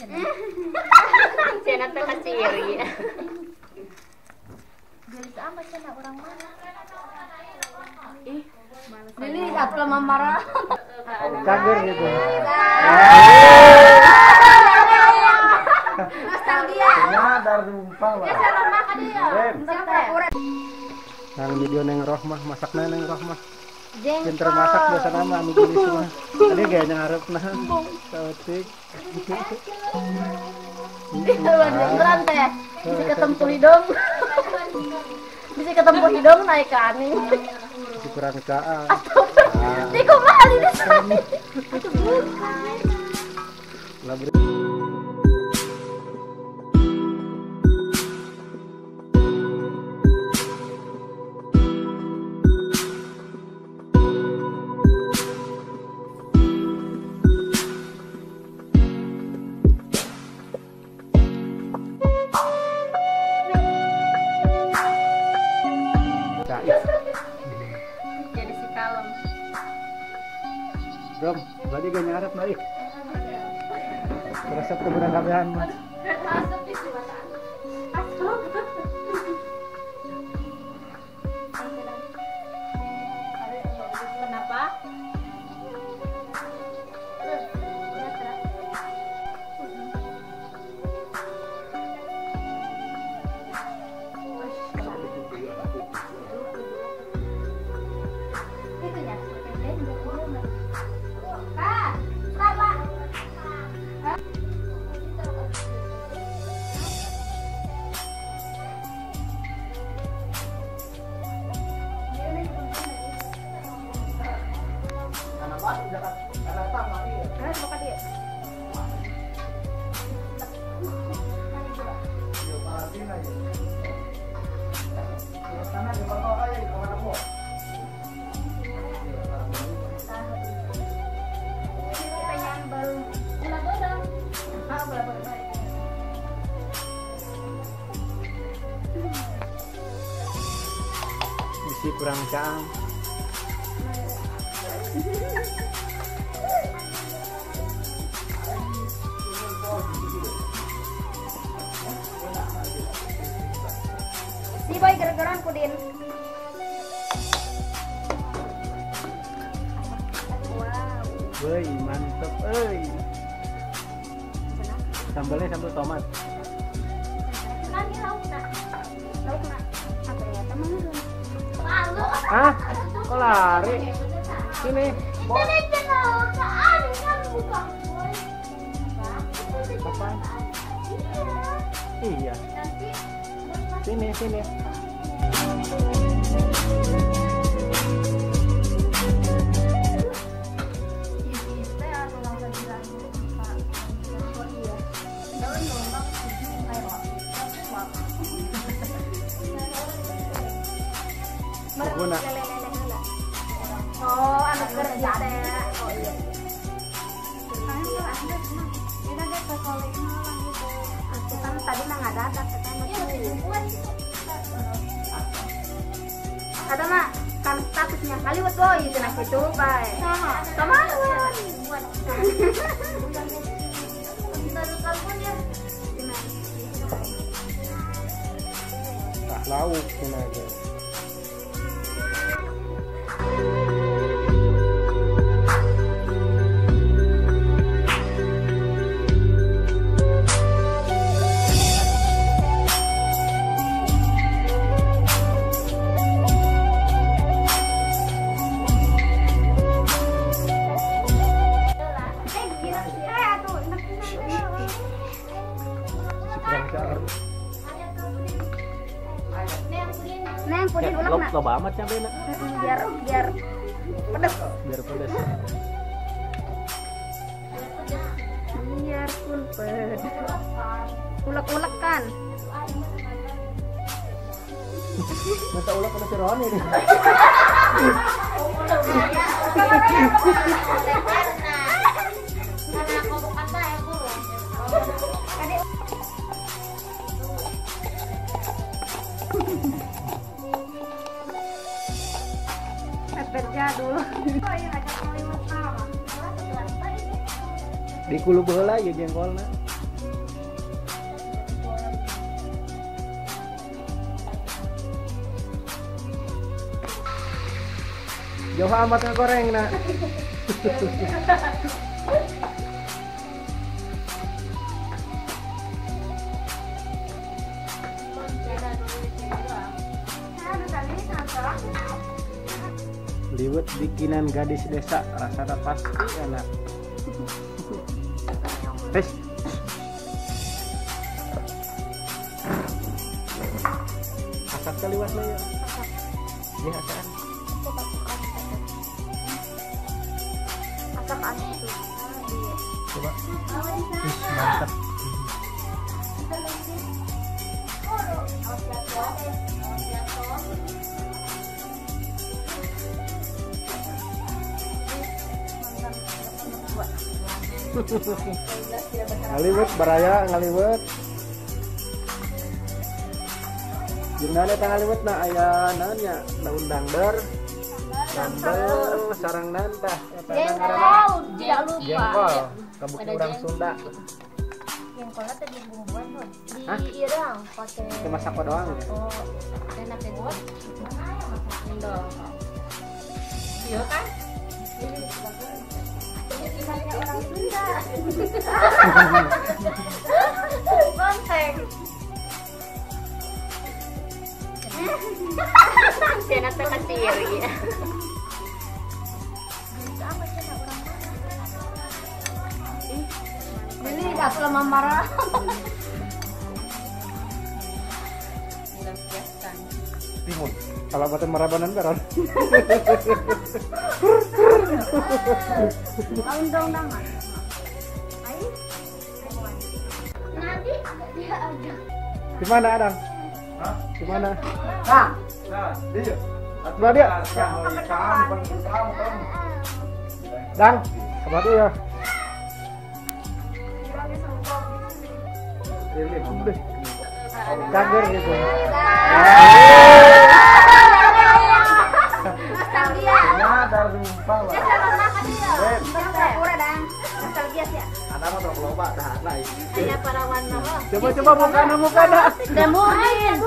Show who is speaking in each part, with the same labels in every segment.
Speaker 1: Cenah teh kaciri.
Speaker 2: Gelis amat cenah orang mana?
Speaker 1: Ih,
Speaker 2: gelis atuh mah marah.
Speaker 3: Cager gitu.
Speaker 2: Nostalgia.
Speaker 3: Nyadar rumpah lah. Nang video Neng Rohmah, masakna Neng Rohmah. Pinter masak biasa nama anu gelis mah. Tadi gaya ngarepna. Saeutik.
Speaker 2: Beneran teh. Bisa ketemu hidung. Bisa ketemu hidung naik ke ani.
Speaker 3: Bisa kurang caa.
Speaker 2: Di kumaha ini saya. Itu bukan.
Speaker 1: Jadi si kalem.
Speaker 3: Rom, tadi gak nyarap naik. Resep kebenaran kabehan mas.
Speaker 1: Kenapa?
Speaker 3: Isi kurang caang.
Speaker 2: Si boy gara-garaan pudin. Wow.
Speaker 3: Woi, mantep euy. Sambalnya sambal tomat. Hah? Kok lari? Sini. Apa? Iya. Sini, sini.
Speaker 2: Oh, anu kerja teh. Oh iya. Kan tadi mah nggak ada, kata mah kan statusnya kali buat boy itu nah gitu bae. Sama.
Speaker 3: Tak lauk cina aja.
Speaker 2: Neng pudin ulang nak.
Speaker 3: Loba amat cabena.
Speaker 2: Biar pedes.
Speaker 3: Biar pedes.
Speaker 2: Biar pun pedes. Ulek-ulek kan.
Speaker 3: Minta ulek sama si Roni nih.
Speaker 2: Jadul.
Speaker 3: Di kulu baheula ieu jengkolna. Jauh amat ngegoreng nak. Liwet bikinan gadis desa, rasanya pasti enak. Wes. Asak kaliwat lah ya. Ya asakan.
Speaker 2: Asakan itu.
Speaker 3: Coba. Ih, mantap. Ngaliwet baraya ngaliwet. Jeung naon eta ngaliwet na aya naon nya daun dangder. Sambal sarang naon tah eta
Speaker 2: jengkol, tidak lupa.
Speaker 3: Jengkol, kabukti urang Sunda.
Speaker 2: Jengkolnya teh dibumbuan tuh. Di irang pakai.
Speaker 3: Cuma sako doang ya.
Speaker 1: Oh, enak ya. Endol. Iya kan?
Speaker 2: Ini orang Sunda. Bonteng.
Speaker 1: Cenah teh kaciri.
Speaker 2: Ini aku lama marah.
Speaker 3: Timun. Kalau buat merabanan beron.
Speaker 2: Undang-undangan. Nanti dia ada.
Speaker 3: Di mana Adang? Hah? Di mana?
Speaker 4: Nah, nah, dia.
Speaker 3: Sebelah dia. Dang, sebelah dia. Cager gitu. Coba-coba muka dah.
Speaker 2: Demurin.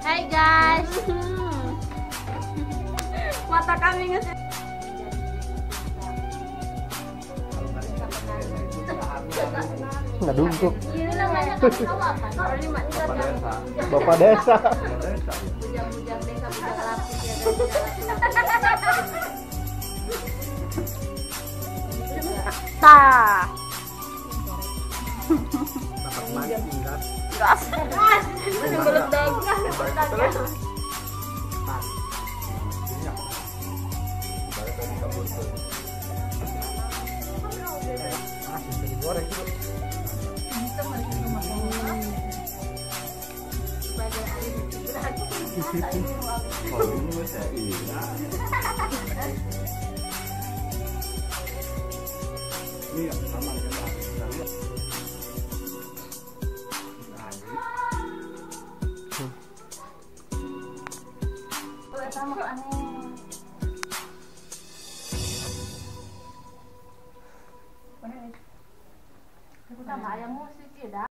Speaker 1: Hai guys.
Speaker 2: Mata kami nges.
Speaker 3: Nggak dungkuk. Bapak desa.
Speaker 1: Bujang-bujang desa, bujang lapis ya.
Speaker 2: Tah.
Speaker 3: Gas.
Speaker 2: Gas. Sama ayam musik ya.